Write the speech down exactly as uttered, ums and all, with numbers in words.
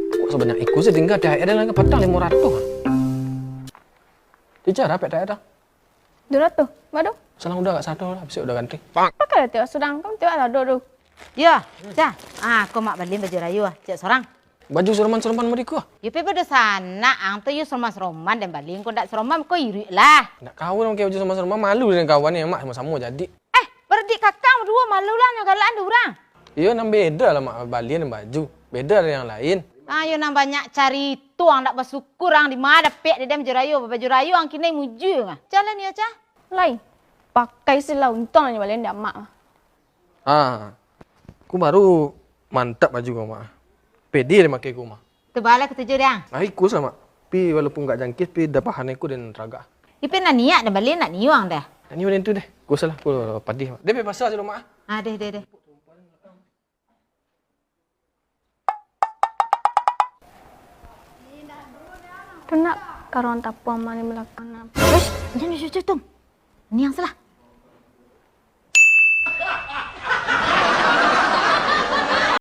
Kok sabanyak iko sih tingga, T H R lah patang limo ratuih. Dicara pek T H R. Duo ratuih, baru? Salang udah agak sado lah, bisuak udah ganti. Pakai lah tiok surang, kamu tiok lah duduk. Yo, Cah. Ah, ko mak balian baju rayo ah, ciek surang. Baju suroman-suroman mode ko ah? Yo, pe bado sanak ang tu yo suroman-suroman den balian, ko ndak suroman ko iruik lah. Ndak kawan pakai baju suroman-suroman, malu dengan kawan ni, mak samo-samo jadi. Eh, baradik kakang baduo malu lah nyo galakan dek urang. Iyo, nan beda lah mak balian baju. Beda dari yang lain. Ayo nan banyak carito ang, ndak basyukur ang, di ma dapek dek den baju rayo, baju rayo ang kinai mujua ngah. Jalan yo, Cah. Lai, pakai sih lah, untuang nyo balian dek amak mah. Ah, ku baru mantap baju ko, Mak. Pede den makai ko, Mak. Tu bala katuju dang. Ah, iko lah, Mak. Pi walaupun gak jangkis, pi dapahan iko den ragak. Ipe nak niat dah balian nak niuang dah. Nak niuang den tu deh. Ko salah, ko padih, Mak. Deh, pi pasar dulu, Mak. Ah, deh, deh, deh. Tu nak karuang tapuang mani balakang. Uish, jan cucu tu. Niang salah.